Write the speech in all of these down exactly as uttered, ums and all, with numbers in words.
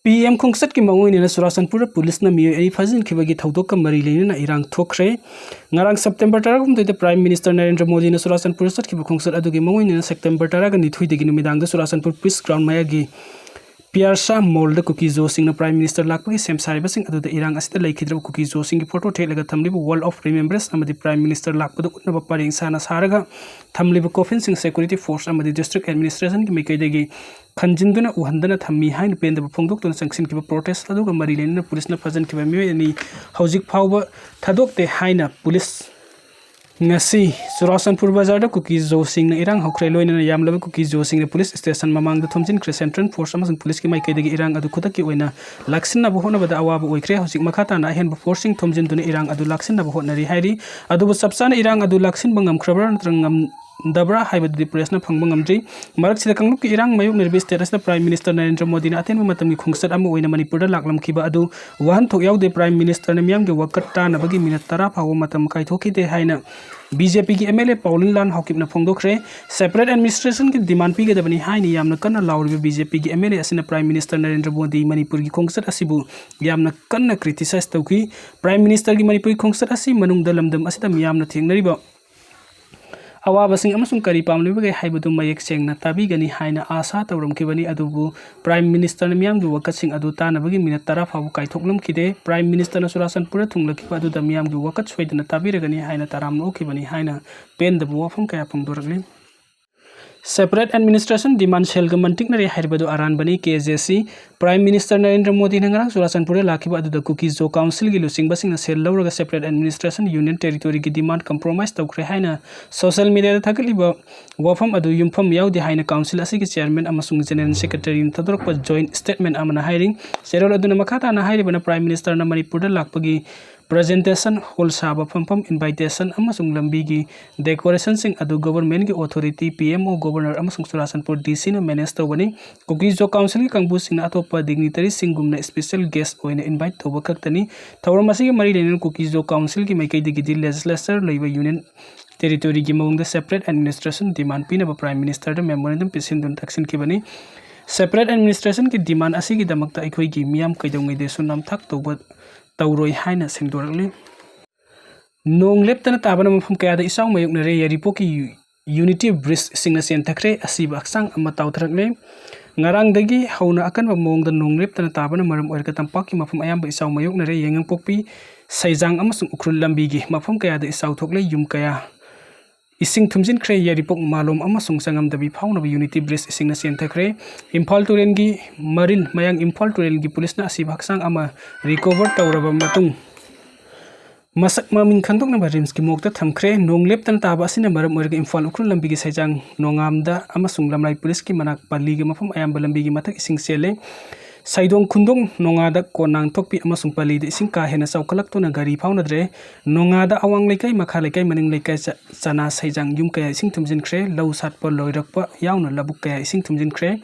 P M ꯈꯣꯡꯆꯠꯀꯤ ꯃꯑꯣꯡ ꯏꯟꯅ ꯆꯨꯔꯥꯆꯥꯟꯄꯨꯔꯗ ꯄꯨꯂꯤꯁꯅ ꯃꯤꯑꯣꯏ ꯑꯅꯤ ꯐꯥꯖꯤꯟꯈꯤꯕꯒꯤ ꯊꯧꯗꯣꯛꯀ ꯃꯔꯤ ꯂꯩꯅꯅ ꯏꯔꯥꯡ ꯊꯣꯛꯈ꯭ꯔꯦ꯫ ꯉꯔꯥꯡ ꯁꯦꯞꯇꯦꯝꯕꯔ ꯇꯔꯥꯍꯨꯝꯗꯣꯏꯗ ꯄ꯭ꯔꯥꯏꯝ ꯃꯤꯅꯤꯁꯇꯔ ꯅꯔꯦꯟꯗ꯭ꯔ ꯃꯣꯗꯤꯅ ꯆꯨꯔꯥꯆꯥꯟꯄꯨꯔꯗ ꯆꯠꯈꯤꯕ ꯈꯣꯡꯆꯠ ꯑꯗꯨꯒꯤ ꯃꯑꯣꯡ ꯏꯟꯅ ꯁꯦꯞꯇꯦꯝꯕꯔ ꯇꯔꯥꯒ ꯅꯤꯊꯣꯏꯗꯒꯤ ꯅꯨꯃꯤꯗꯥꯡꯗ ꯆꯨꯔꯥꯆꯥꯟꯄꯨꯔ ꯄꯤꯁ ꯒ꯭ꯔꯥꯎꯟ ꯃꯌꯥꯒꯤ ꯄꯤꯌꯥꯔꯁꯥ ꯃꯣꯜꯗ ꯀꯨꯀꯤ ꯖꯣꯁꯤꯡꯅ ꯄ꯭ꯔꯥꯏꯝ ꯃꯤꯅꯤꯁꯇꯔ ꯂꯥꯛꯄꯒꯤ ꯁꯦꯝ ꯁꯥꯔꯤꯕꯁꯤꯡ ꯑꯗꯨꯗ ꯏꯔꯥꯡ ꯑꯁꯤꯗ ꯂꯩꯈꯤꯗ꯭ꯔꯕ ꯀꯨꯀꯤ ꯖꯣꯁꯤꯡꯒꯤ ꯐꯣꯇꯣ ꯊꯦꯠꯂꯒ ꯊꯝꯂꯤꯕ ꯋꯥꯜ ꯑꯣꯐ ꯔꯤꯃꯦꯝꯕ꯭ꯔꯦꯟꯁ ꯑꯃꯗꯤ ꯄ꯭ꯔꯥꯏꯝ ꯃꯤꯅꯤꯁꯇꯔ ꯂꯥꯛꯄꯗ ꯎꯠꯅꯕ ꯄꯔꯦꯡ ꯁꯥꯅ ꯁꯥꯔꯒ ꯊꯝꯂꯤꯕ ꯀꯣꯐꯤꯟꯁꯤꯡ ꯁꯦꯀ꯭ꯌꯨꯔꯤꯇꯤ ꯐꯣꯔꯁ ꯑꯃꯗꯤ ꯗꯤꯁꯇ꯭ꯔꯤꯛ ꯑꯦꯗꯃꯤꯅꯤꯁꯇ꯭ꯔꯦꯁꯟꯒꯤ ꯃꯥꯏꯀꯩꯗꯒꯤ ꯈꯟꯖꯤꯟꯗꯨꯅ ꯎꯍꯟꯗꯅ ꯊꯝꯃꯤ ꯍꯥꯏꯅ ꯄꯦꯟꯗꯕ ꯐꯣꯡꯗꯣꯛꯇꯨꯅ ꯆꯪꯁꯤꯟꯈꯤꯕ ꯄ꯭ꯔꯣꯇꯦꯁ ꯑꯗꯨꯒ ꯃꯔꯤ ꯂꯩꯅꯅ ꯄꯨꯂꯤꯁꯅ ꯐꯥꯖꯤꯟꯈꯤꯕ ꯃꯤꯑꯣꯏ ꯑꯅꯤ ꯍꯧꯖꯤꯛ ꯐꯥꯎꯕ ꯊꯥꯗꯣꯛꯇꯦ ꯍꯥꯏꯅ ꯄꯨꯂꯤꯁ ꯉꯁꯤ ꯆꯨꯔꯥꯆꯥꯟꯄꯨꯔ ꯕꯖꯥꯔꯗ ꯀꯨꯀꯤ ꯖꯣꯁꯤꯡꯅ ꯏꯔꯥꯡ ꯍꯧꯈ꯭ꯔꯦ꯫ ꯂꯣꯏꯅꯅ ꯌꯥꯝꯂꯕ ꯀꯨꯀꯤ ꯖꯣꯁꯤꯡꯅ ꯄꯨꯂꯤꯁ ꯁ꯭ꯇꯦꯁꯟ ꯃꯃꯥꯡꯗ ꯊꯣꯝꯖꯤꯟꯈ꯭ꯔꯦ꯫ ꯁꯦꯟꯇ꯭ꯔꯦꯜ ꯐꯣꯔꯁ ꯑꯃꯁꯨꯡ ꯄꯨꯂꯤꯁꯀꯤ ꯃꯥꯏꯀꯩꯗꯒꯤ ꯏꯔꯥꯡ ꯑꯗꯨ ꯈꯨꯗꯛꯀꯤ ꯑꯣꯏꯅ ꯂꯥꯛꯁꯤꯟꯅꯕ ꯍꯣꯠꯅꯕꯗ ꯑꯋꯥꯕ ꯑꯣꯏꯈ꯭ꯔꯦ꯫ ꯍꯧꯖꯤꯛ ꯃꯈꯥ ꯇꯥꯅ ꯑꯍꯦꯟꯕ ꯐꯣꯔꯁꯁꯤꯡ ꯊꯣꯝꯖꯤꯟꯗꯨꯅ ꯏꯔꯥꯡ ꯑꯗꯨ ꯂꯥꯛꯁꯤꯟꯅꯕ ꯍꯣꯠꯅꯔꯤ ꯍꯥꯏꯔꯤ꯫ ꯑꯗꯨꯕꯨ ꯆꯞ ꯆꯥꯅ ꯏꯔꯥꯡ ꯑꯗꯨ ꯂꯥꯛꯁꯤꯟꯕ ꯉꯝꯈ꯭ꯔꯕ꯭ꯔꯥ ꯅꯠꯇ꯭ꯔꯒ ꯉꯝꯗꯕ꯭ꯔꯥ ꯍꯥꯏꯕꯗꯨꯗꯤ ꯄ꯭ꯔꯦꯁꯅ ꯐꯪꯕ ꯉꯝꯗ꯭ꯔꯤ꯫ ꯃꯔꯛꯁꯤꯗ ꯀꯥꯡꯂꯨꯞꯀꯤ ꯏꯔꯥꯡ ꯃꯥꯌꯣꯛꯅꯔꯤꯕ ꯁ꯭ꯇꯦꯠ ꯑꯁꯤꯗ ꯄ꯭ꯔꯥꯏꯝ ꯃꯤꯅꯤꯁꯇꯔ ꯅꯔꯦꯟꯗ꯭ꯔ ꯃꯣꯗꯤꯅ ꯑꯇꯦꯟꯕ ꯃꯇꯝꯒꯤ ꯈꯣꯡꯆꯠ ꯑꯃ ꯑꯣꯏꯅ ꯃꯅꯤꯄꯨꯔꯗ ꯂꯥꯛꯂꯝꯈꯤꯕ ꯑꯗꯨ ꯋꯥꯍꯟꯊꯣꯛ ꯌꯥꯎꯗꯦ꯫ ꯄ꯭ꯔꯥꯏꯝ ꯃꯤꯅꯤꯁꯇꯔꯅ ꯃꯤꯌꯥꯝꯒꯤ ꯋꯥꯀꯠ ꯇꯥꯅꯕꯒꯤ ꯃꯤꯅꯠ ꯇꯔꯥ ꯐꯥꯎꯕ ꯃꯇꯝ ꯀꯥꯏꯊꯣꯛꯈꯤꯗꯦ ꯍꯥꯏꯅ ꯕꯤ ꯖꯦ ꯄꯤꯒꯤ ꯑꯦꯝ ꯑꯦꯜ ꯑꯦ ꯄꯥꯎꯂꯤꯟ ꯂꯥꯟ ꯍꯥꯎꯀꯤꯞꯅ ꯐꯣꯡꯗꯣꯛꯈ꯭ꯔꯦ꯫ ꯁꯦꯄꯔꯦꯠ ꯑꯦꯗꯃꯤꯅꯤꯁꯇ꯭ꯔꯦꯁꯟꯒꯤ ꯗꯤꯃꯥꯟ ꯄꯤꯒꯗꯕꯅꯤ ꯍꯥꯏꯅ ꯌꯥꯝꯅ ꯀꯟꯅ ꯂꯥꯎꯔꯤꯕ ꯕꯤ ꯖꯦ ꯄꯤꯒꯤ ꯑꯦꯝ ꯑꯦꯜ ꯑꯦ ꯑꯁꯤꯅ ꯄ꯭ꯔꯥꯏꯝ ꯃꯤꯅꯤꯁꯇꯔ ꯅꯔꯦꯟꯗ꯭ꯔ ꯃꯣꯗꯤ ꯃꯅꯤꯄꯨꯔꯒꯤ ꯈꯣꯡꯆꯠ ꯑꯁꯤꯕꯨ ꯌꯥꯝꯅ ꯀꯟꯅ ꯀ꯭ꯔꯤꯇꯤꯁꯥꯏꯖ ꯇꯧꯈꯤ꯫ ꯄ꯭ꯔꯥꯏꯝ ꯃꯤꯅꯤꯁꯇꯔꯒꯤ ꯃꯅꯤꯄꯨꯔꯒꯤ ꯈꯣꯡꯆꯠ ꯑꯁꯤ ꯃꯅꯨꯡꯗ ꯂꯝꯗꯝ ꯑꯁꯤꯗ ꯃꯤꯌꯥꯝꯅ ꯊꯦꯡꯅꯔꯤꯕ ꯑꯋꯥꯕꯁꯤꯡ ꯑꯃꯁꯨꯡ ꯀꯔꯤ ꯄꯥꯝꯂꯤꯕꯒꯦ ꯍꯥꯏꯕꯗꯨ ꯃꯌꯦꯛ ꯁꯦꯡꯅ ꯇꯥꯕꯤꯒꯅꯤ ꯍꯥꯏꯅ ꯑꯥꯁꯥ ꯇꯧꯔꯝꯈꯤꯕꯅꯤ꯫ ꯑꯗꯨꯕꯨ ꯄ꯭ꯔꯥꯏꯝ ꯃꯤꯅꯤꯁꯇꯔꯅ ꯃꯤꯌꯥꯝꯒꯤ ꯋꯥꯀꯠꯁꯤꯡ ꯑꯗꯨ ꯇꯥꯅꯕꯒꯤ ꯃꯤꯅꯠ ꯇꯔꯥ ꯐꯥꯎꯕ ꯀꯥꯏꯊꯣꯛꯂꯝꯈꯤꯗꯦ꯫ ꯄ꯭ꯔꯥꯏꯝ ꯃꯤꯅꯤꯁꯇꯔꯅ ꯆꯨꯔꯥꯆꯥꯟꯄꯨꯔꯗ ꯊꯨꯡꯂꯛꯈꯤꯕ ꯑꯗꯨꯗ ꯃꯤꯌꯥꯝꯒꯤ ꯋꯥꯀꯠ ꯁꯣꯏꯗꯅ ꯇꯥꯕꯤꯔꯒꯅꯤ ꯍꯥꯏꯅ ꯇꯔꯥꯝꯅ ꯑꯣꯛꯈꯤꯕꯅꯤ ꯍꯥꯏꯅ ꯄꯦꯟꯗꯕ ꯋꯥꯐꯝ ꯀꯌꯥ ꯐꯣꯡꯗꯣꯔꯛꯂꯤ꯫ ꯁꯦꯄꯔꯦꯠ ꯑꯦꯗꯃꯤꯅꯤꯁꯇ꯭ꯔꯦꯁꯟ ꯗꯤꯃꯥꯟ ꯁꯦꯜꯒ ꯃꯟꯇꯤꯛꯅꯔꯦ ꯍꯥꯏꯔꯤꯕꯗꯨ ꯑꯔꯥꯟꯕꯅꯤ꯫ ꯀꯦ ꯖꯦ ꯁꯤ꯫ ꯄ꯭ꯔꯥꯏꯝ ꯃꯤꯅꯤꯁꯇꯔ ꯅꯔꯦꯟꯗ꯭ꯔ ꯃꯣꯗꯤꯅ ꯉꯔꯥꯡ ꯆꯨꯔꯥꯆꯥꯟꯄꯨꯔꯗ ꯂꯥꯛꯈꯤꯕ ꯑꯗꯨꯗ ꯀꯨꯀꯤ ꯖꯣ ꯀꯥꯎꯟꯁꯤꯜꯒꯤ ꯂꯨꯆꯤꯡꯕꯁꯤꯡꯅ ꯁꯦꯜ ꯂꯧꯔꯒ ꯁꯦꯄꯔꯦꯠ ꯑꯦꯗꯃꯤꯅꯤꯁꯇ꯭ꯔꯦꯁꯟ ꯌꯨꯅꯤꯌꯟ ꯇꯦꯔꯤꯇꯣꯔꯤꯒꯤ ꯗꯤꯃꯥꯟ ꯀꯝꯄ꯭ꯔꯣꯃꯥꯏꯁ ꯇꯧꯈ꯭ꯔꯦ ꯍꯥꯏꯅ ꯁꯣꯁꯤꯌꯦꯜ ꯃꯤꯗꯤꯌꯥꯗ ꯊꯥꯒꯠꯂꯤꯕ ꯋꯥꯐꯝ ꯑꯗꯨ ꯌꯨꯝꯐꯝ ꯌꯥꯎꯗꯦ ꯍꯥꯏꯅ ꯀꯥꯎꯟꯁꯤꯜ ꯑꯁꯤꯒꯤ ꯆꯤꯌꯔꯃꯦꯟ ꯑꯃꯁꯨꯡ ꯖꯦꯅꯔꯦꯜ ꯁꯦꯀ꯭ꯔꯦꯇꯔꯤꯅ ꯊꯥꯗꯣꯔꯛꯄ ꯖꯣꯏꯟꯠ ꯁ꯭ꯇꯦꯠꯃꯦꯟ ꯑꯃꯅ ꯍꯥꯏꯔꯤ꯫ ꯆꯦꯔꯣꯜ ꯑꯗꯨꯅ ꯃꯈꯥ ꯇꯥꯅ ꯍꯥꯏꯔꯤꯕꯅ ꯄ꯭ꯔꯥꯏꯝ ꯃꯤꯅꯤꯁꯇꯔꯅ ꯃꯅꯤꯄꯨꯔꯗ ꯂꯥꯛꯄꯒꯤ ꯄ꯭ꯔꯖꯦꯟꯇꯦꯁꯟ ꯍꯣꯜ ꯁꯥꯕ ꯐꯝꯐꯝ, ꯏꯟꯚꯥꯏꯇꯦꯁꯟ ꯑꯃꯁꯨꯡ ꯂꯝꯕꯤꯒꯤ ꯗꯦꯀꯣꯔꯦꯁꯟꯁꯤꯡ ꯑꯗꯨ ꯒꯣꯚꯔꯟꯃꯦꯟꯠꯀꯤ authority, P M O, governor ꯑꯃꯁꯨꯡ ꯆꯨꯔꯥꯆꯥꯟꯄꯨꯔ ꯗꯤ ꯁꯤꯅ ꯃꯦꯅꯦꯖ ꯇꯧꯕꯅꯤ꯫ ꯀꯨꯀꯤ ꯖꯣ ꯀꯥꯎꯟꯁꯤꯜꯒꯤ ꯀꯥꯡꯕꯨꯁꯤꯡꯅ ꯑꯇꯣꯞꯄ ꯗꯤꯒꯅꯤꯇꯔꯤꯁꯤꯡꯒꯨꯝꯅ ꯁ꯭ꯄꯦꯁꯦꯜ ꯒꯦꯁ꯭ꯠ ꯑꯣꯏꯅ ꯏꯟꯚꯥꯏꯠ ꯇꯧꯕ ꯈꯛꯇꯅꯤ꯫ ꯊꯧꯔꯝ ꯑꯁꯤꯒꯤ ꯃꯔꯤ ꯂꯩꯅꯅ ꯀꯨꯀꯤ ꯖꯣ ꯀꯥꯎꯟꯁꯤꯜꯒꯤ ꯃꯥꯏꯀꯩꯗꯒꯤꯗꯤ ꯂꯦꯖꯤꯁꯂꯦꯆꯔ ꯂꯩꯕ ꯌꯨꯅꯤꯌꯟ ꯇꯦꯔꯤꯇꯣꯔꯤꯒꯤ ꯃꯑꯣꯡꯗ ꯁꯦꯄꯔꯦꯠ ꯑꯦꯗꯃꯤꯅꯤꯁꯇ꯭ꯔꯦꯁꯟ ꯗꯤꯃꯥꯟ ꯄꯤꯅꯕ ꯄ꯭ꯔꯥꯏꯝ ꯃꯤꯅꯤꯁꯇꯔꯗ ꯃꯦꯃꯣꯔꯦꯟꯗꯝ ꯄꯤꯁꯤꯟꯗꯨꯅ ꯇꯛꯁꯤꯟꯈꯤꯕꯅꯤ꯫ Separate administrationꯒꯤ demand ꯑꯁꯤꯒꯤꯗꯃꯛꯇ ꯑꯩꯈꯣꯏꯒꯤ ꯃꯤꯌꯥꯝ ꯀꯩꯗꯧꯉꯩꯗꯁꯨ ꯅꯝꯊꯥꯛ ꯇꯧꯕ ꯇꯧꯔꯣꯏ ꯍꯥꯏꯅ ꯁꯦꯡꯗꯣꯔꯛꯂꯤ꯫ ꯅꯣꯡ ꯂꯦꯞꯇꯅ ꯇꯥꯕꯅ ꯃꯐꯝ ꯀꯌꯥꯗ ꯏꯆꯥꯎ ꯃꯥꯌꯣꯛꯅꯔꯦ꯫ ꯌꯥꯏꯔꯤꯄꯣꯛꯀꯤ ꯌꯨ-, Unity Bridgeꯁꯤꯡꯅ ꯆꯦꯟꯊꯈ꯭ꯔꯦ꯫ ꯑꯁꯤꯕ ꯍꯛꯆꯥꯡ ꯑꯃ ꯇꯥꯎꯊꯔꯛꯂꯦ꯫ ꯉꯔꯥꯡꯗꯒꯤ ꯍꯧꯅ ꯑꯀꯟꯕ ꯃꯑꯣꯡꯗ ꯅꯣꯡ ꯂꯦꯞꯇꯅ ꯇꯥꯕꯅ ꯃꯔꯝ ꯑꯣꯏꯔꯒ ꯇꯝꯄꯥꯛꯀꯤ ꯃꯐꯝ ꯑꯌꯥꯝꯕ ꯏꯆꯥꯎ ꯃꯥꯌꯣꯛꯅꯔꯦ꯫ ꯌꯥꯏꯉꯪꯄꯣꯛꯄꯤ, ꯁꯩꯖꯥꯡ ꯑꯃꯁꯨꯡ ꯎꯈ꯭ꯔꯨꯜ ꯂꯝꯕꯤꯒꯤ ꯃꯐꯝ ꯀꯌꯥꯗ ꯏꯆꯥꯎ ꯊꯣꯛꯂꯦ꯫ ꯌꯨꯝ ꯀꯌꯥ ꯏꯁꯤꯡ ꯊꯨꯝꯖꯤꯟꯈ꯭ꯔꯦ꯫ ꯌꯥꯏꯔꯤꯄꯣꯛ ꯃꯥꯂꯣꯝ ꯑꯃꯁꯨꯡ ꯆꯉꯝꯗꯕꯤ ꯐꯥꯎꯅꯕ Unity Bridge ꯏꯁꯤꯡꯅ ꯆꯦꯟꯊꯈ꯭ꯔꯦ꯫ ꯏꯝꯐꯥꯜ ꯇꯨꯔꯦꯜꯒꯤ ꯃꯔꯤꯜ ꯃꯌꯥꯡ ꯏꯝꯐꯥꯜ ꯇꯨꯔꯦꯜꯒꯤ ꯄꯨꯂꯤꯁꯅ ꯑꯁꯤꯕ ꯍꯛꯆꯥꯡ ꯑꯃ recover ꯇꯧꯔꯕ ꯃꯇꯨꯡ ꯃꯁꯛ ꯃꯃꯤꯡ ꯈꯪꯗꯣꯛꯅꯕ RIMSꯀꯤ morgueꯗ ꯊꯝꯈ꯭ꯔꯦ꯫ ꯅꯣꯡ ꯂꯦꯞꯇꯅ ꯇꯥꯕ ꯑꯁꯤꯅ ꯃꯔꯝ ꯑꯣꯏꯔꯒ ꯏꯝꯐꯥꯜ ꯎꯈ꯭ꯔꯨꯜ ꯂꯝꯕꯤꯒꯤ ꯁꯩꯖꯥꯡ ꯅꯣꯡꯉꯥꯝꯗ ꯑꯃꯁꯨꯡ ꯂꯝꯂꯥꯏ ꯄꯨꯂꯤꯁꯀꯤ ꯃꯅꯥꯛ ꯄꯜꯂꯤꯒꯤ ꯃꯐꯝ ꯑꯌꯥꯝꯕ ꯂꯝꯕꯤꯒꯤ ꯃꯊꯛ ꯏꯁꯤꯡ ꯆꯦꯜꯂꯦ꯫ ꯁꯩꯗꯣꯡ ꯈꯨꯟꯗꯣꯡ ꯅꯣꯡꯉꯥꯗ, ꯀꯣꯟꯅꯥꯡ ꯊꯣꯛꯄꯤ ꯑꯃꯁꯨꯡ ꯄꯜꯂꯤꯗ ꯏꯁꯤꯡ ꯀꯥ ꯍꯦꯟꯅ ꯆꯥꯎꯈꯠꯂꯛꯇꯨꯅ ꯒꯥꯔꯤ ꯐꯥꯎꯅꯗ꯭ꯔꯦ꯫ ꯅꯣꯡꯉꯥꯗ ꯑꯋꯥꯡ ꯂꯩꯀꯥꯏ, ꯃꯈꯥ ꯂꯩꯀꯥꯏ, ꯃꯅꯤꯡ ꯂꯩꯀꯥꯏ, ꯆ-, ꯆꯅꯥ ꯁꯩꯖꯥꯡ ꯌꯨꯝ ꯀꯌꯥ ꯏꯁꯤꯡ ꯊꯨꯝꯖꯤꯟꯈ꯭ꯔꯦ꯫ ꯂꯧ ꯁꯥꯠꯄ ꯂꯣꯏꯔꯛꯄ ꯌꯥꯎꯅ ꯂꯧꯕꯨꯛ ꯀꯌꯥ ꯏꯁꯤꯡ ꯊꯨꯝꯖꯤꯟꯈ꯭ꯔꯦ꯫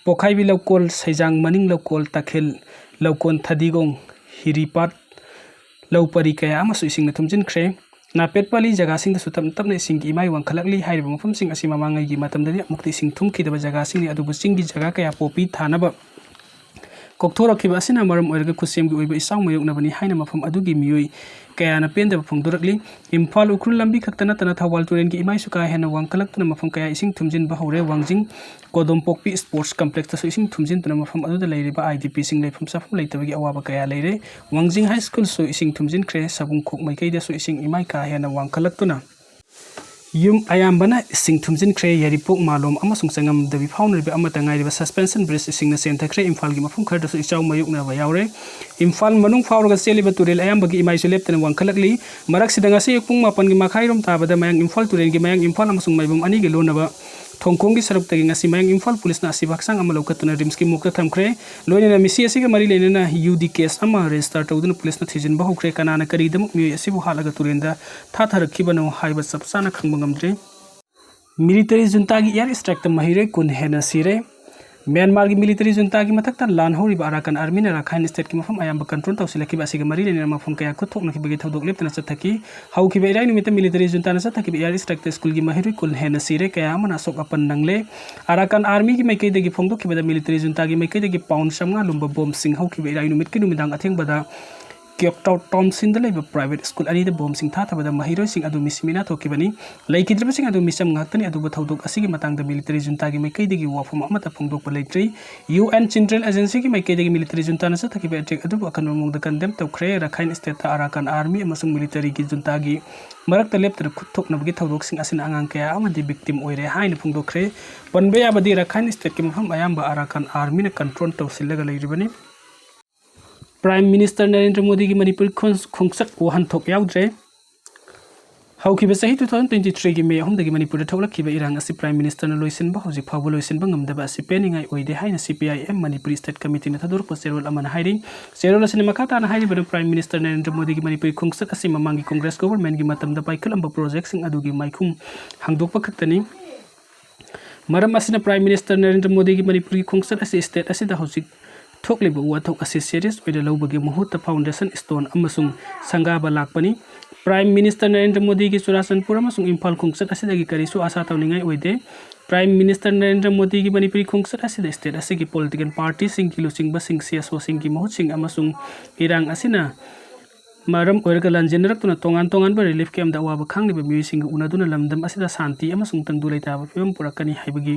ꯄꯣꯈꯥꯏꯕꯤ ꯂꯧꯀꯣꯜ, ꯁꯩꯖꯥꯡ ꯃꯅꯤꯡ ꯂꯧꯀꯣꯜ, ꯇꯈꯦꯜ ꯂꯧꯀꯣꯜ, ꯊꯗꯤꯒꯣꯡ, ꯍꯤꯔꯤꯄꯥꯠ ꯂꯧ ꯄꯔꯤ ꯀꯌꯥ ꯑꯃꯁꯨ ꯏꯁꯤꯡꯅ ꯊꯨꯝꯖꯤꯟꯈ꯭ꯔꯦ꯫ ꯅꯥꯄꯦꯠ ꯄꯥꯂꯤ ꯖꯒꯥꯁꯤꯡꯗꯁꯨ ꯇꯞꯅ ꯇꯞꯅ ꯏꯁꯤꯡꯒꯤ ꯏꯃꯥꯏ ꯋꯥꯡꯈꯠꯂꯛꯂꯤ꯫ ꯍꯥꯏꯔꯤꯕ ꯃꯐꯝꯁꯤꯡ ꯑꯁꯤ ꯃꯃꯥꯡꯉꯩꯒꯤ ꯃꯇꯝꯗꯗꯤ ꯑꯃꯨꯛꯇ ꯏꯁꯤꯡ ꯊꯨꯝꯈꯤꯗꯕ ꯖꯒꯥꯁꯤꯡꯅꯤ, ꯑꯗꯨꯕꯨ ꯆꯤꯡꯒꯤ ꯖꯒꯥ ꯀꯌꯥ ꯄꯣꯄꯤ ꯊꯥꯅꯕ ꯀꯣꯛꯊꯣꯔꯛꯈꯤꯕ ꯑꯁꯤꯅ ꯃꯔꯝ ꯑꯣꯏꯔꯒ ꯈꯨꯠꯁꯦꯝꯒꯤ ꯑꯣꯏꯕ ꯏꯆꯥꯎ ꯃꯥꯌꯣꯛꯅꯕꯅꯤ ꯍꯥꯏꯅ ꯃꯐꯝ ꯑꯗꯨꯒꯤ ꯃꯤꯑꯣꯏ ꯀꯌꯥꯅ ꯄꯦꯟꯗꯕ ꯐꯣꯡꯗꯣꯔꯛꯂꯤ꯫ ꯏꯝꯐꯥꯜ ꯎꯈ꯭ꯔꯨꯜ ꯂꯝꯕꯤ ꯈꯛꯇ ꯅꯠꯇꯅ ꯊꯧꯕꯥꯜ ꯇꯨꯔꯦꯜꯒꯤ ꯏꯃꯥꯏꯁꯨ ꯀꯥ ꯍꯦꯟꯅ ꯋꯥꯡꯈꯠꯂꯛꯇꯨꯅ ꯃꯐꯝ ꯀꯌꯥ ꯏꯁꯤꯡ ꯊꯨꯝꯖꯤꯟꯕ ꯍꯧꯔꯦ꯫ ꯋꯥꯡꯖꯤꯡ ꯀꯣꯗꯣꯝꯄꯣꯛꯄꯤ Sports Complexꯇꯁꯨ ꯏꯁꯤꯡ ꯊꯨꯝꯖꯤꯟꯗꯨꯅ ꯃꯐꯝ ꯑꯗꯨꯗ ꯂꯩꯔꯤꯕ IDPꯁꯤꯡ ꯂꯩꯐꯝ ꯆꯥꯐꯝ ꯂꯩꯇꯕꯒꯤ ꯑꯋꯥꯕ ꯀꯌꯥ ꯂꯩꯔꯦ꯫ ꯋꯥꯡꯖꯤꯡ High Schoolꯁꯨ ꯏꯁꯤꯡ ꯊꯨꯝꯖꯤꯟꯈ꯭ꯔꯦ꯫ ꯁꯕꯨꯡꯈꯣꯛ ꯃꯥꯏꯀꯩꯗꯁꯨ ꯏꯁꯤꯡ ꯏꯃꯥꯏ ꯀꯥ ꯍꯦꯟꯅ ꯋꯥꯡꯈꯠꯂꯛꯇꯨꯅ ꯌꯨꯝ ꯑꯌꯥꯝꯕꯅ ꯏꯁꯤꯡ ꯊꯨꯝꯖꯤꯟꯈ꯭ꯔꯦ꯫ ꯌꯥꯏꯔꯤꯄꯣꯛ ꯃꯥꯂꯣꯝ ꯑꯃꯁꯨꯡ ꯆꯉꯝꯗꯕꯤ ꯐꯥꯎꯅꯔꯤꯕ ꯑꯃꯠꯇ ꯉꯥꯏꯔꯤꯕ suspension bridge ꯏꯁꯤꯡꯅ ꯆꯦꯟꯊꯈ꯭ꯔꯦ꯫ ꯏꯝꯐꯥꯜꯒꯤ ꯃꯐꯝ ꯈꯔꯗꯁꯨ ꯏꯆꯥꯎ ꯃꯥꯌꯣꯛꯅꯕ ꯌꯥꯎꯔꯦ꯫ ꯏꯝꯐꯥꯜ ꯃꯅꯨꯡ ꯐꯥꯎꯔꯒ ꯆꯦꯜꯂꯤꯕ ꯇꯨꯔꯦꯜ ꯑꯌꯥꯝꯕꯒꯤ ꯏꯃꯥꯏꯁꯨ ꯂꯦꯞꯇꯅ ꯋꯥꯡꯈꯠꯂꯛꯂꯤ꯫ ꯃꯔꯛꯁꯤꯗ ꯉꯁꯤ ꯑꯌꯨꯛ ꯄꯨꯡ ꯃꯥꯄꯟꯒꯤ ꯃꯈꯥꯏꯔꯣꯝ ꯇꯥꯕꯗ ꯃꯌꯥꯡ ꯏꯝꯐꯥꯜ ꯇꯨꯔꯦꯜꯒꯤ ꯃꯌꯥꯡ ꯏꯝꯐꯥꯜ ꯑꯃꯁꯨꯡ ꯃꯥꯏꯕꯝ ꯑꯅꯤꯒꯤ ꯂꯣꯟꯅꯕ ꯊꯣꯡꯈꯣꯡꯒꯤ ꯁꯔꯨꯛꯇꯒꯤ ꯉꯁꯤ ꯃꯌꯥꯡ ꯏꯝꯐꯥꯜ ꯄꯨꯂꯤꯁꯅ ꯑꯁꯤꯕ ꯍꯛꯆꯥꯡ ꯑꯃ ꯂꯧꯈꯠꯇꯨꯅ RIMSꯀꯤ morgueꯇ ꯊꯝꯈ꯭ꯔꯦ꯫ ꯂꯣꯏꯅꯅ ꯃꯤꯁꯤ ꯑꯁꯤꯒ ꯃꯔꯤ ꯂꯩꯅꯅ UD case ꯑꯃ register ꯇꯧꯗꯨꯅ ꯄꯨꯂꯤꯁꯅ ꯊꯤꯖꯤꯟꯕ ꯍꯧꯈ꯭ꯔꯦ꯫ ꯀꯅꯥꯅ ꯀꯔꯤꯗꯃꯛ ꯃꯤꯑꯣꯏ ꯑꯁꯤꯕꯨ ꯍꯥꯠꯂꯒ ꯇꯨꯔꯦꯜꯗ ꯊꯥꯊꯔꯛꯈꯤꯕꯅꯣ ꯍꯥꯏꯕ ꯆꯞ ꯆꯥꯅ ꯈꯪꯕ ꯉꯝꯗ꯭ꯔꯤ꯫ Military juntꯥꯒꯤ air strikeꯇ ꯃꯍꯩꯔꯣꯏ ꯀꯨꯟ ꯍꯦꯟꯅ ꯁꯤꯔꯦ꯫ ꯃ꯭ꯌꯥꯟꯃꯥꯔꯒꯤ ꯃꯤꯂꯤꯇꯔꯤ ꯖꯨꯟꯇꯥꯒꯤ ꯃꯊꯛꯇ ꯂꯥꯟ ꯍꯧꯔꯤꯕ ꯑꯔꯥꯀꯥꯟ ꯑꯥꯔꯃꯤꯅ ꯔꯥꯈꯥꯏꯟ ꯁ꯭ꯇꯦꯠꯀꯤ ꯃꯐꯝ ꯑꯌꯥꯝꯕ ꯀꯟꯇ꯭ꯔꯣꯜ ꯇꯧꯁꯤꯜꯂꯛꯈꯤꯕ ꯑꯁꯤꯒ ꯃꯔꯤ ꯂꯩꯅꯅ ꯃꯐꯝ ꯀꯌꯥ ꯈꯨꯠ ꯊꯣꯛꯅꯈꯤꯕꯒꯤ ꯊꯧꯗꯣꯛ ꯂꯦꯞꯇꯅ ꯆꯠꯊꯈꯤ꯫ ꯍꯧꯈꯤꯕ ꯏꯔꯥꯏ ꯅꯨꯃꯤꯠꯇ ꯃꯤꯂꯤꯇꯔꯤ ꯖꯨꯟꯇꯥꯅ ꯆꯠꯊꯈꯤꯕ ꯏꯌꯥꯔ ꯁ꯭ꯇ꯭ꯔꯥꯏꯛꯇ ꯁ꯭ꯀꯨꯜꯒꯤ ꯃꯍꯩꯔꯣꯏ ꯀꯨꯟ ꯍꯦꯟꯅ ꯁꯤꯔꯦ, ꯀꯌꯥ ꯑꯃꯅ ꯑꯁꯣꯛ ꯑꯄꯟ ꯅꯪꯂꯦ꯫ ꯑꯔꯥꯀꯥꯟ ꯑꯥꯔꯃꯤꯒꯤ ꯃꯥꯏꯀꯩꯗꯒꯤ ꯐꯣꯡꯗꯣꯛꯈꯤꯕꯗ ꯃꯤꯂꯤꯇꯔꯤ ꯖꯨꯟꯇꯥꯒꯤ ꯃꯥꯏꯀꯩꯗꯒꯤ ꯄꯥꯎꯟ ꯆꯥꯝꯃꯉꯥ ꯂꯨꯝꯕ ꯕꯣꯝꯁꯤꯡ ꯍꯧꯈꯤꯕ ꯏꯔꯥꯏ ꯅꯨꯃꯤꯠꯀꯤ ꯅꯨꯃꯤꯗꯥꯡ ꯑꯊꯦꯡꯕꯗ ꯀ꯭ꯌꯣꯛꯇꯥꯎ ꯇꯥꯎꯟꯁꯤꯟꯗ ꯂꯩꯕ ꯄ꯭ꯔꯥꯏꯚꯦꯠ ꯁ꯭ꯀꯨꯜ ꯑꯅꯤꯗ ꯕꯣꯝꯁꯤꯡ ꯊꯥꯊꯕꯗ ꯃꯍꯩꯔꯣꯏꯁꯤꯡ ꯑꯗꯨ ꯃꯤꯁꯤ ꯃꯤꯅꯥ ꯊꯣꯛꯈꯤꯕꯅꯤ꯫ ꯂꯩꯈꯤꯗ꯭ꯔꯕꯁꯤꯡ ꯑꯗꯨ ꯃꯤꯆꯝ ꯉꯥꯛꯇꯅꯤ, ꯑꯗꯨꯕꯨ ꯊꯧꯗꯣꯛ ꯑꯁꯤꯒꯤ ꯃꯇꯥꯡꯗ ꯃꯤꯂꯤꯇꯔꯤ ꯖꯨꯟꯇꯥꯒꯤ ꯃꯥꯏꯀꯩꯗꯒꯤ ꯋꯥꯐꯝ ꯑꯃꯠꯇ ꯐꯣꯡꯗꯣꯛꯄ ꯂꯩꯇ꯭ꯔꯤ꯫ ꯌꯨ ꯑꯦꯟ ꯆꯤꯜꯗ꯭ꯔꯦꯟ ꯑꯦꯖꯦꯟꯁꯤꯒꯤ ꯃꯥꯏꯀꯩꯗꯒꯤ ꯃꯤꯂꯤꯇꯔꯤ ꯖꯨꯟꯇꯥꯅ ꯆꯠꯊꯈꯤꯕ ꯑꯦꯇꯦꯛ ꯑꯗꯨꯕꯨ ꯑꯀꯟꯕ ꯃꯑꯣꯡꯗ ꯀꯟꯗꯦꯝ ꯇꯧꯈ꯭ꯔꯦ꯫ ꯔꯥꯈꯥꯏꯟ ꯁ꯭ꯇꯦꯠꯇ ꯑꯔꯥꯀꯥꯟ ꯑꯥꯔꯃꯤ ꯑꯃꯁꯨꯡ ꯃꯤꯂꯤꯇꯔꯤꯒꯤ ꯖꯨꯟꯇꯥꯒꯤ ꯃꯔꯛꯇ ꯂꯦꯞꯇꯅ ꯈꯨꯠ ꯊꯣꯛꯅꯕꯒꯤ ꯊꯧꯗꯣꯛꯁꯤꯡ ꯑꯁꯤꯅ ꯑꯉꯥꯡ ꯀꯌꯥ ꯑꯃꯗꯤ ꯚꯤꯛꯇꯤꯝ ꯑꯣꯏꯔꯦ ꯍꯥꯏꯅ ꯐꯣꯡꯗꯣꯛꯈ꯭ꯔꯦ꯫ ꯄꯟꯕ ꯌꯥꯕꯗꯤ ꯔꯥꯈꯥꯏꯟ ꯁ꯭ꯇꯦꯠꯀꯤ ꯃꯐꯝ ꯑꯌꯥꯝꯕ ꯑꯔꯥꯀꯥꯟ ꯑꯥꯔꯃꯤꯅ ꯀꯟꯇ꯭ꯔꯣꯜ ꯇꯧꯁꯤꯜꯂꯒ ꯂꯩꯔꯤꯕꯅꯤ꯫ ꯄ꯭ꯔꯥꯏꯝ ꯃꯤꯅꯤꯁꯇꯔ ꯅꯔꯦꯟꯗ꯭ꯔ ꯃꯣꯗꯤꯒꯤ ꯃꯅꯤꯄꯨꯔ ꯈꯣꯡ-, ꯈꯣꯡꯆꯠ ꯋꯥꯍꯟꯊꯣꯛ ꯌꯥꯎꯗ꯭ꯔꯦ꯫ ꯍꯧꯈꯤꯕ ꯆꯍꯤ two thousand twenty threeꯒꯤ ꯃꯦ ꯑꯍꯨꯝꯗꯒꯤ ꯃꯅꯤꯄꯨꯔꯗ ꯊꯣꯛꯂꯛꯈꯤꯕ ꯏꯔꯥꯡ ꯑꯁꯤ ꯄ꯭ꯔꯥꯏꯝ ꯃꯤꯅꯤꯁꯇꯔꯅ ꯂꯣꯏꯁꯤꯟꯕ ꯍꯧꯖꯤꯛ ꯐꯥꯎꯕ ꯂꯣꯏꯁꯤꯟꯕ ꯉꯝꯗꯕ ꯑꯁꯤ ꯄꯦꯟꯅꯤꯡꯉꯥꯏ ꯑꯣꯏꯗꯦ ꯍꯥꯏꯅ C P I M Manipuri state ꯀꯃꯤꯇꯤꯅ ꯊꯥꯗꯣꯔꯛꯄ ꯆꯦꯔꯣꯜ ꯑꯃꯅ ꯍꯥꯏꯔꯤ꯫ ꯆꯦꯔꯣꯜ ꯑꯁꯤꯅ ꯃꯈꯥ ꯇꯥꯅ ꯍꯥꯏꯔꯤꯕꯅ ꯄ꯭ꯔꯥꯏꯝ ꯃꯤꯅꯤꯁꯇꯔ ꯅꯔꯦꯟꯗ꯭ꯔ ꯃꯣꯗꯤꯒꯤ ꯃꯅꯤꯄꯨꯔꯤ ꯈꯣꯡꯆꯠ ꯑꯁꯤ ꯃꯃꯥꯡꯒꯤ ꯀꯣꯡꯒ꯭ꯔꯦꯁ ꯒꯣꯚꯔꯟꯃꯦꯟꯠꯀꯤ ꯃꯇꯝꯗ ꯄꯥꯏꯈꯠꯂꯝꯕ ꯄ꯭ꯔꯣꯖꯦꯛꯁꯤꯡ ꯑꯗꯨꯒꯤ ꯃꯥꯏꯈꯨꯝ ꯍꯥꯡꯗꯣꯛꯄ ꯈꯛꯇꯅꯤ꯫ ꯃꯔꯝ ꯑꯁꯤꯅ ꯄ꯭ꯔꯥꯏꯝ ꯃꯤꯅꯤꯁꯇꯔ ꯅꯔꯦꯟꯗ꯭ꯔ ꯃꯣꯗꯤꯒꯤ ꯃꯅꯤꯄꯨꯔꯒꯤ ꯈꯣꯡꯆꯠ ꯑꯁꯤ ꯁ꯭ꯇꯦꯠ ꯑꯁꯤꯗ ꯍꯧꯖꯤꯛ ꯊꯣꯛꯂꯤꯕ ꯋꯥꯊꯣꯛ ꯑꯁꯤ ꯁꯤꯔꯤꯌꯁ ꯑꯣꯏꯅ ꯂꯧꯕꯒꯤ ꯃꯍꯨꯠꯇ ꯐꯥꯎꯟꯗꯦꯁꯟ ꯁ꯭ꯇꯣꯟ ꯑꯃꯁꯨꯡ ꯁꯪꯒꯥꯕ ꯂꯥꯛꯄꯅꯤ꯫ ꯄ꯭ꯔꯥꯏꯝ ꯃꯤꯅꯤꯁꯇꯔ ꯅꯔꯦꯟꯗ꯭ꯔ ꯃꯣꯗꯤꯒꯤ ꯆꯨꯔꯥꯆꯥꯟꯄꯨꯔ ꯑꯃꯁꯨꯡ ꯏꯝꯐꯥꯜ ꯈꯣꯡꯆꯠ ꯑꯁꯤꯗꯒꯤ ꯀꯔꯤꯁꯨ ꯑꯥꯁꯥ ꯇꯧꯅꯤꯡꯉꯥꯏ ꯑꯣꯏꯗꯦ꯫ ꯄ꯭ꯔꯥꯏꯝ ꯃꯤꯅꯤꯁꯇꯔ ꯅꯔꯦꯟꯗ꯭ꯔ ꯃꯣꯗꯤꯒꯤ ꯃꯅꯤꯄꯨꯔꯤ ꯈꯣꯡꯆꯠ ꯑꯁꯤꯗ ꯁ꯭ꯇꯦꯠ ꯑꯁꯤꯒꯤ ꯄꯣꯂꯤꯇꯤꯀꯦꯜ ꯄꯥꯔꯇꯤꯁꯤꯡꯒꯤ ꯂꯨꯆꯤꯡꯕꯁꯤꯡ, C S Oꯁꯤꯡꯒꯤ ꯃꯍꯨꯠꯁꯤꯡ ꯑꯃꯁꯨꯡ ꯏꯔꯥꯡ ꯑꯁꯤꯅ ꯃꯔꯝ ꯑꯣꯏꯔꯒ ꯂꯥꯟꯖꯦꯟꯅꯔꯛꯇꯨꯅ ꯇꯣꯉꯥꯟ ꯇꯣꯉꯥꯟꯕ ꯔꯤꯂꯤꯐ ꯀꯦꯝꯞꯇ ꯑꯋꯥꯕ ꯈꯥꯡꯂꯤꯕ ꯃꯤꯑꯣꯏꯁꯤꯡꯒ ꯎꯅꯗꯨꯅ ꯂꯝꯗꯝ ꯑꯁꯤꯗ ꯁꯥꯟꯇꯤ ꯑꯃꯁꯨꯡ ꯇꯪꯗꯨ ꯂꯩꯇꯥꯕ ꯐꯤꯕꯝ ꯄꯨꯔꯛꯀꯅꯤ ꯍꯥꯏꯕꯒꯤ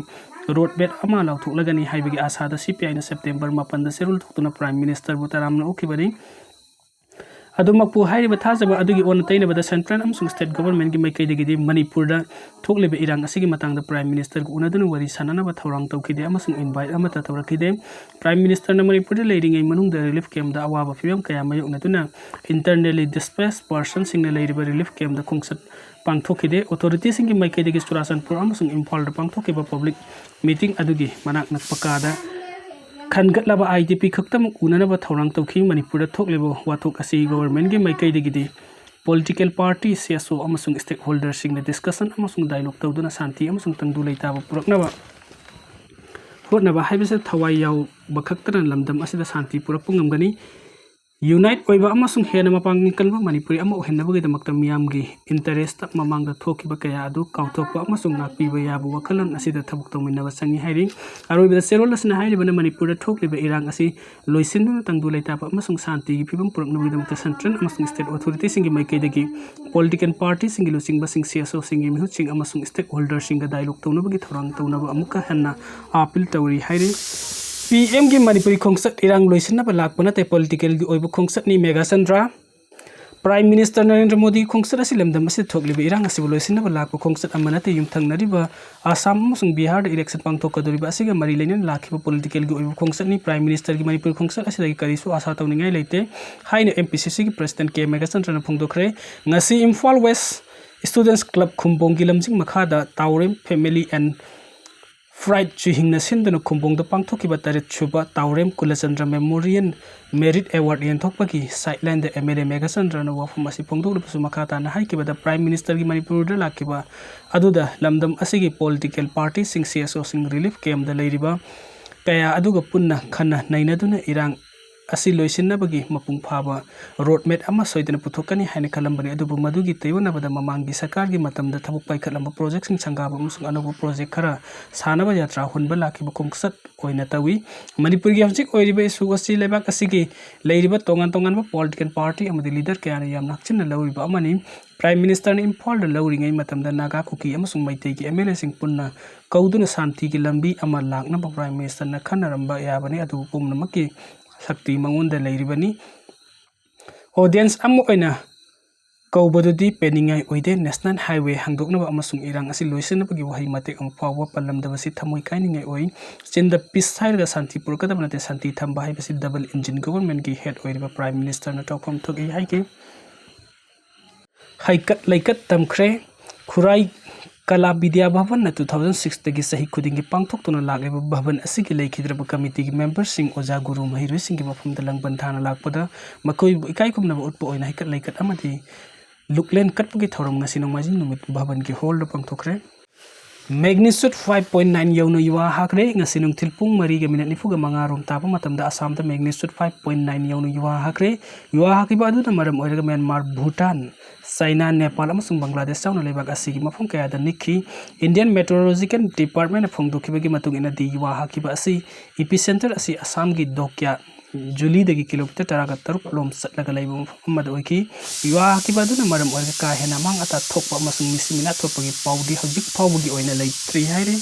ꯔꯣꯗ ꯃꯦꯞ ꯑꯃ ꯂꯥꯎꯊꯣꯛꯂꯒꯅꯤ ꯍꯥꯏꯕꯒꯤ ꯑꯥꯁꯥꯗ C P Iꯅ ꯁꯦꯞꯇꯦꯝꯕꯔ ꯃꯥꯄꯟꯗ ꯆꯦꯔꯣꯜ ꯊꯣꯛꯇꯨꯅ ꯄ꯭ꯔꯥꯏꯝ ꯃꯤꯅꯤꯁꯇꯔꯕꯨ ꯇꯔꯥꯝꯅ ꯑꯣꯛꯈꯤꯕꯅꯤ꯫ ꯑꯗꯨꯃꯛꯄꯨ ꯍꯥꯏꯔꯤꯕ ꯊꯥꯖꯕ ꯑꯗꯨꯒꯤ ꯑꯣꯟꯅ ꯇꯩꯅꯕꯗ ꯁꯦꯟꯇ꯭ꯔꯦꯜ ꯑꯃꯁꯨꯡ ꯁ꯭ꯇꯦꯠ ꯒꯣꯚꯔꯟꯃꯦꯟꯠꯀꯤ ꯃꯥꯏꯀꯩꯗꯒꯤꯗꯤ ꯃꯅꯤꯄꯨꯔꯗ ꯊꯣꯛꯂꯤꯕ ꯏꯔꯥꯡ ꯑꯁꯤꯒꯤ ꯃꯇꯥꯡꯗ ꯄ꯭ꯔꯥꯏꯝ ꯃꯤꯅꯤꯁꯇꯔꯒ ꯎꯅꯗꯨꯅ ꯋꯥꯔꯤ ꯁꯥꯅꯅꯕ ꯊꯧꯔꯥꯡ ꯇꯧꯈꯤꯗꯦ ꯑꯃꯁꯨꯡ ꯏꯟꯚꯥꯏꯠ ꯑꯃꯠꯇ ꯇꯧꯔꯛꯈꯤꯗꯦ꯫ ꯄ꯭ꯔꯥꯏꯝ ꯃꯤꯅꯤꯁꯇꯔꯅ ꯃꯅꯤꯄꯨꯔꯗ ꯂꯩꯔꯤꯉꯩ ꯃꯅꯨꯡꯗ ꯔꯤꯂꯤꯐ ꯀꯦꯝꯞꯇ ꯑꯋꯥꯕ ꯐꯤꯕꯝ ꯀꯌꯥ ꯃꯥꯌꯣꯛꯅꯗꯨꯅ internally displaced personꯁꯤꯡꯅ ꯂꯩꯔꯤꯕ ꯔꯤꯂꯤꯐ ꯀꯦꯝꯞꯇ ꯈꯣꯡꯆꯠ ꯄꯥꯡꯊꯣꯛꯈꯤꯗꯦ꯫ ꯑꯣꯊꯣꯔꯤꯇꯤꯁꯤꯡꯒꯤ ꯃꯥꯏꯀꯩꯗꯒꯤ ꯆꯨꯔꯥꯆꯥꯟꯄꯨꯔ ꯑꯃꯁꯨꯡ ꯏꯝꯐꯥꯜꯗ ꯄꯥꯡꯊꯣꯛꯈꯤꯕ ꯄꯕ꯭ꯂꯤꯛ ꯃꯤꯇꯤꯡ ꯑꯗꯨꯒꯤ ꯃꯅꯥꯛ ꯅꯛꯄ ꯀꯥꯗ ꯈꯟꯒꯠꯂꯕ I D P ꯈꯛꯇꯃꯛ ꯎꯅꯅꯕ ꯊꯧꯔꯥꯡ ꯇꯧꯈꯤ꯫ ꯃꯅꯤꯄꯨꯔꯗ ꯊꯣꯛꯂꯤꯕ ꯋꯥꯊꯣꯛ ꯑꯁꯤ ꯒꯣꯚꯔꯟꯃꯦꯟꯠꯀꯤ ꯃꯥꯏꯀꯩꯗꯒꯤꯗꯤ political party, C S O ꯑꯃꯁꯨꯡ ꯁ꯭ꯇꯦꯛꯍꯣꯜꯗꯔꯁꯤꯡꯅ ꯗꯤꯁꯀꯁꯟ ꯑꯃꯁꯨꯡ ꯗꯥꯏꯂꯣꯒ ꯇꯧꯗꯨꯅ ꯁꯥꯟꯇꯤ ꯑꯃꯁꯨꯡ ꯇꯪꯗꯨ ꯂꯩꯇꯥꯕ ꯄꯨꯔꯛꯅꯕ ꯍꯣꯠꯅꯕ ꯍꯥꯏꯕꯁꯤꯗ ꯊꯋꯥꯏ ꯌꯥꯎꯕ ꯈꯛꯇꯅ ꯂꯝꯗꯝ ꯑꯁꯤꯗ ꯁꯥꯟꯇꯤ ꯄꯨꯔꯛꯄ ꯉꯝꯒꯅꯤ꯫ Unite ꯑꯣꯏꯕ ꯑꯃꯁꯨꯡ ꯍꯦꯟꯅ ꯃꯄꯥꯡꯒꯜ ꯀꯟꯕ ꯃꯅꯤꯄꯨꯔꯤ ꯑꯃ ꯑꯣꯏꯍꯟꯅꯕꯒꯤꯗꯃꯛꯇ ꯃꯤꯌꯥꯝꯒꯤ interest ꯃꯃꯥꯡꯗ ꯊꯣꯛꯈꯤꯕ ꯀꯌꯥ ꯑꯗꯨ ꯀꯥꯎꯊꯣꯛꯄ ꯑꯃꯁꯨꯡ ꯉꯥꯛꯄꯤꯕ ꯌꯥꯕ ꯋꯥꯈꯜꯂꯣꯟ ꯑꯁꯤꯗ ꯊꯕꯛ ꯇꯧꯃꯤꯟꯅꯕ ꯆꯪꯏ ꯍꯥꯏꯔꯤ꯫ ꯑꯔꯣꯏꯕꯗ ꯆꯦꯔꯣꯜ ꯑꯁꯤꯅ ꯍꯥꯏꯔꯤꯕꯅ ꯃꯅꯤꯄꯨꯔꯗ ꯊꯣꯛꯂꯤꯕ ꯏꯔꯥꯡ ꯑꯁꯤ ꯂꯣꯏꯁꯤꯟꯗꯨꯅ ꯇꯪꯗꯨ ꯂꯩꯇꯥꯕ ꯑꯃꯁꯨꯡ ꯁꯥꯟꯇꯤꯒꯤ ꯐꯤꯕꯝ ꯄꯨꯔꯛꯅꯕꯒꯤꯗꯃꯛꯇ central ꯑꯃꯁꯨꯡ state authorityꯁꯤꯡꯒꯤ ꯃꯥꯏꯀꯩꯗꯒꯤ political partyꯁꯤꯡꯒꯤ ꯂꯨꯆꯤꯡꯕꯁꯤꯡ, CSOꯁꯤꯡꯒꯤ ꯃꯤꯍꯨꯠꯁꯤꯡ ꯑꯃꯁꯨꯡ stakeholderꯁꯤꯡꯒ dialogue ꯇꯧꯅꯕꯒꯤ ꯊꯧꯔꯥꯡ ꯇꯧꯅꯕ ꯑꯃꯨꯛꯀ ꯍꯟꯅ appeal ꯇꯧꯔꯤ ꯍꯥꯏꯔꯤ꯫ ꯄꯤ ꯑꯦꯝꯒꯤ ꯃꯅꯤꯄꯨꯔꯤ ꯈꯣꯡꯆꯠ ꯏꯔꯥꯡ ꯂꯣꯏꯁꯤꯟꯅꯕ ꯂꯥꯛꯄ ꯅꯠꯇꯦ, politicalꯒꯤ ꯑꯣꯏꯕ ꯈꯣꯡꯆꯠꯅꯤ꯫ ꯃꯦꯘꯥꯆꯟꯗ꯭ꯔ꯫ Prime Minister ꯅꯔꯦꯟꯗ꯭ꯔ ꯃꯣꯗꯤꯒꯤ ꯈꯣꯡꯆꯠ ꯑꯁꯤ ꯂꯝꯗꯝ ꯑꯁꯤꯗ ꯊꯣꯛꯂꯤꯕ ꯏꯔꯥꯡ ꯑꯁꯤꯕꯨ ꯂꯣꯏꯁꯤꯟꯅꯕ ꯂꯥꯛꯄ ꯈꯣꯡꯆꯠ ꯑꯃ ꯅꯠꯇꯦ꯫ ꯌꯨꯝꯊꯪꯅꯔꯤꯕ ꯑꯁꯥꯝ ꯑꯃꯁꯨꯡ ꯕꯤꯍꯥꯔꯗ election ꯄꯥꯡꯊꯣꯛꯀꯗꯧꯔꯤꯕ ꯑꯁꯤꯒ ꯃꯔꯤ ꯂꯩꯅꯅ ꯂꯥꯛꯈꯤꯕ politicalꯒꯤ ꯑꯣꯏꯕ ꯈꯣꯡꯆꯠꯅꯤ꯫ Prime Ministerꯒꯤ ꯃꯅꯤꯄꯨꯔ ꯈꯣꯡꯆꯠ ꯑꯁꯤꯗꯒꯤ ꯀꯔꯤꯁꯨ ꯑꯥꯁꯥ ꯇꯧꯅꯤꯡꯉꯥꯏ ꯂꯩꯇꯦ ꯍꯥꯏꯅ MPCCꯒꯤ President ꯀꯦ ꯃꯦꯘꯥꯆꯟꯗ꯭ꯔꯅ ꯐꯣꯡꯗꯣꯛꯈ꯭ꯔꯦ꯫ ꯉꯁꯤ ꯏꯝꯐꯥꯜ West Students Club ꯈꯨꯝꯕꯣꯡꯒꯤ ꯂꯝꯖꯤꯡ ꯃꯈꯥꯗ ꯇꯥꯎꯔꯦꯝ Family and Fried ꯆꯨꯍꯤꯡꯅ ꯁꯤꯟꯗꯨꯅ ꯈꯨꯝꯕꯣꯡꯗ ꯄꯥꯡꯊꯣꯛꯈꯤꯕ ꯇꯔꯦꯠ ꯁꯨꯕ ꯇꯥꯎꯔꯦꯝ ꯀꯨꯂꯆꯟꯗ꯭ꯔ Memorial Merit Award ꯌꯦꯟꯊꯣꯛꯄꯒꯤ sideline ꯗ MLA ꯃꯦꯘꯥꯆꯟꯗ꯭ꯔꯅ ꯋꯥꯐꯝ ꯑꯁꯤ ꯐꯣꯡꯗꯣꯛꯂꯕꯁꯨ ꯃꯈꯥ ꯇꯥꯅ ꯍꯥꯏꯈꯤꯕꯗ Prime Ministerꯒꯤ ꯃꯅꯤꯄꯨꯔꯗ ꯂꯥꯛꯈꯤꯕ ꯑꯗꯨꯗ ꯂꯝꯗꯝ ꯑꯁꯤꯒꯤ political partyꯁꯤꯡ, CSOꯁꯤꯡ, relief campꯇ ꯂꯩꯔꯤꯕ ꯀꯌꯥ ꯑꯗꯨꯒ ꯄꯨꯟꯅ ꯈꯟꯅ ꯅꯩꯅꯗꯨꯅ ꯏꯔꯥꯡ ꯑꯁꯤ ꯂꯣꯏꯁꯤꯟꯅꯕꯒꯤ ꯃꯄꯨꯡ ꯐꯥꯕ road map ꯑꯃ ꯁꯣꯏꯗꯅ ꯄꯨꯊꯣꯛꯀꯅꯤ ꯍꯥꯏꯅ ꯈꯜꯂꯝꯕꯅꯤ, ꯑꯗꯨꯕꯨ ꯃꯗꯨꯒꯤ ꯇꯥꯏꯑꯣꯟꯅꯕꯗ ꯃꯃꯥꯡꯒꯤ ꯁꯔꯀꯥꯔꯒꯤ ꯃꯇꯝꯗ ꯊꯕꯛ ꯄꯥꯏꯈꯠꯂꯝꯕ projectꯁꯤꯡ ꯁꯪꯒꯥꯕ ꯑꯃꯁꯨꯡ ꯑꯅꯧꯕ project ꯈꯔ ꯁꯥꯅꯕ ꯌꯥꯇ꯭ꯔꯥ ꯍꯨꯟꯕ ꯂꯥꯛꯈꯤꯕ ꯈꯣꯡꯆꯠ ꯑꯣꯏꯅ ꯇꯧꯏ꯫ ꯃꯅꯤꯄꯨꯔꯒꯤ ꯍꯧꯖꯤꯛ ꯑꯣꯏꯔꯤꯕ issue ꯑꯁꯤ ꯂꯩꯕꯥꯛ ꯑꯁꯤꯒꯤ ꯂꯩꯔꯤꯕ ꯇꯣꯉꯥꯟ ꯇꯣꯉꯥꯟꯕ political party ꯑꯃꯗꯤ leader ꯀꯌꯥꯅ ꯌꯥꯝꯅ ꯍꯛꯆꯤꯟꯅ ꯂꯧꯔꯤꯕ ꯑꯃꯅꯤ꯫ Prime Ministerꯅ ꯏꯝꯐꯥꯜꯗ ꯂꯧꯔꯤꯉꯩ ꯃꯇꯝꯗ ꯅꯥꯒꯥ, ꯀꯨꯀꯤ ꯑꯃꯁꯨꯡ ꯃꯩꯇꯩꯒꯤ MLAꯁꯤꯡ ꯄꯨꯟꯅ ꯀꯧꯗꯨꯅ ꯁꯥꯟꯇꯤꯒꯤ ꯂꯝꯕꯤ ꯑꯃ ꯂꯥꯛꯅꯕ Prime Ministerꯅ ꯈꯟꯅꯔꯝꯕ ꯌꯥꯕꯅꯤ, ꯑꯗꯨꯕꯨ ꯄꯨꯝꯅꯃꯛꯀꯤ ꯁꯛꯇꯤ ꯃꯉꯣꯟꯗ ꯂꯩꯔꯤꯕꯅꯤ꯫ Audience ꯑꯃ ꯑꯣꯏꯅ ꯀꯧꯕꯗꯨꯗꯤ ꯄꯦꯟꯅꯤꯡꯉꯥꯏ ꯑꯣꯏꯗꯦ꯫ National Highway ꯍꯥꯡꯗꯣꯛꯅꯕ ꯑꯃꯁꯨꯡ ꯏꯔꯥꯡ ꯑꯁꯤ ꯂꯣꯏꯁꯤꯟꯅꯕꯒꯤ ꯋꯥꯍꯩ ꯃꯇꯦꯛ ꯑꯃ ꯐꯥꯎꯕ ꯄꯜꯂꯝꯗꯕꯁꯤ ꯊꯃꯣꯏ ꯀꯥꯏꯅꯤꯡꯉꯥꯏ ꯑꯣꯏ꯫ ꯆꯤꯟꯗ peace ꯍꯥꯏꯔꯒ ꯁꯥꯟꯇꯤ ꯄꯨꯔꯛꯀꯗꯕ ꯅꯠꯇꯦ, ꯁꯥꯟꯇꯤ ꯊꯝꯕ ꯍꯥꯏꯕꯁꯤ double engine governmentꯀꯤ head ꯑꯣꯏꯔꯤꯕ Prime Ministerꯅ ꯇꯧꯐꯝ ꯊꯣꯛꯏ ꯍꯥꯏꯈꯤ꯫ ꯍꯩꯀꯠ ꯂꯩꯀꯠ ꯇꯝꯈ꯭ꯔꯦ꯫ ꯈꯨꯔꯥꯏ ꯀꯂꯥ ꯕꯤꯗ꯭ꯌꯥ ꯚꯕꯟꯅ two thousand sixꯇꯒꯤ ꯆꯍꯤ ꯈꯨꯗꯤꯡꯒꯤ ꯄꯥꯡꯊꯣꯛꯇꯨꯅ ꯂꯥꯛꯂꯤꯕ ꯚꯕꯟ ꯑꯁꯤꯒꯤ ꯂꯩꯈꯤꯗ꯭ꯔꯕ committeeꯒꯤ memberꯁꯤꯡ, ꯑꯣꯖꯥ ꯒꯨꯔꯨ ꯃꯍꯩꯔꯣꯏꯁꯤꯡꯒꯤ ꯃꯐꯝꯗ ꯂꯥꯡꯕꯟ ꯊꯥꯅ ꯂꯥꯛꯄꯗ ꯃꯈꯣꯏꯕꯨ ꯏꯀꯥꯏ ꯈꯨꯝꯅꯕ ꯎꯠꯄ ꯑꯣꯏꯅ ꯍꯩꯀꯠ ꯂꯩꯀꯠ ꯑꯃꯗꯤ ꯂꯨꯛꯂꯦꯟ ꯀꯠꯄꯒꯤ ꯊꯧꯔꯝ ꯉꯁꯤ ꯅꯣꯡꯃꯥꯏꯖꯤꯡ ꯅꯨꯃꯤꯠ ꯚꯕꯟꯒꯤ hallꯗ ꯄꯥꯡꯊꯣꯛꯈ꯭ꯔꯦ꯫ Magnitude five point nine ꯌꯧꯅ ꯌꯨꯍꯥ ꯍꯥꯈ꯭ꯔꯦ꯫ ꯉꯁꯤ ꯅꯨꯡꯊꯤꯜ ꯄꯨꯡ ꯃꯔꯤꯒ ꯃꯤꯅꯤꯠ ꯅꯤꯐꯨꯒ ꯃꯉꯥ ꯔꯣꯝ ꯇꯥꯕ ꯃꯇꯝꯗ ꯑꯁꯥꯝꯗ magnitude five point nine ꯌꯧꯅ ꯌꯨꯍꯥ ꯍꯥꯈ꯭ꯔꯦ꯫ ꯌꯨꯍꯥ ꯍꯥꯈꯤꯕ ꯑꯗꯨꯅ ꯃꯔꯝ ꯑꯣꯏꯔꯒ ꯃ꯭ꯌꯥꯟꯃꯥꯔ, ꯚꯨꯇꯥꯟ, ꯆꯥꯏꯅꯥ, ꯅꯦꯄꯥꯜ ꯑꯃꯁꯨꯡ ꯕꯪꯒ꯭ꯂꯥꯗꯦꯁ ꯌꯥꯎꯅ ꯂꯩꯕꯥꯛ ꯑꯁꯤꯒꯤ ꯃꯐꯝ ꯀꯌꯥꯗ ꯅꯤꯛꯈꯤ꯫ Indian Meteorological Department ꯅ ꯐꯣꯡꯗꯣꯛꯈꯤꯕꯒꯤ ꯃꯇꯨꯡ ꯏꯟꯅꯗꯤ, ꯌꯨꯍꯥ ꯍꯥꯈꯤꯕ ꯑꯁꯤ epicenter ꯑꯁꯤ ꯑꯁꯥꯝꯒꯤ ꯗꯣꯀ꯭ꯌꯥ ꯖꯨꯂꯤꯗꯒꯤ ꯀꯤꯂꯣꯃꯤꯇꯔ ꯇꯔꯥꯒ ꯇꯔꯨꯛ ꯂꯣꯝ ꯆꯠꯂꯒ ꯂꯩꯕ ꯃꯐꯝ ꯑꯃꯗ ꯑꯣꯏꯈꯤ꯫ ꯌꯨꯍꯥ ꯍꯥꯈꯤꯕ ꯑꯗꯨꯅ ꯃꯔꯝ ꯑꯣꯏꯔꯒ ꯀꯥ ꯍꯦꯟꯅ ꯑꯃꯥꯡ ꯑꯇꯥ ꯊꯣꯛꯄ ꯑꯃꯁꯨꯡ ꯃꯤꯁꯤ ꯃꯤꯅꯥ ꯊꯣꯛꯄꯒꯤ ꯄꯥꯎꯗꯤ ꯍꯧꯖꯤꯛ ꯐꯥꯎꯕꯒꯤ ꯑꯣꯏꯅ ꯂꯩꯇ꯭ꯔꯤ ꯍꯥꯏꯔꯤ꯫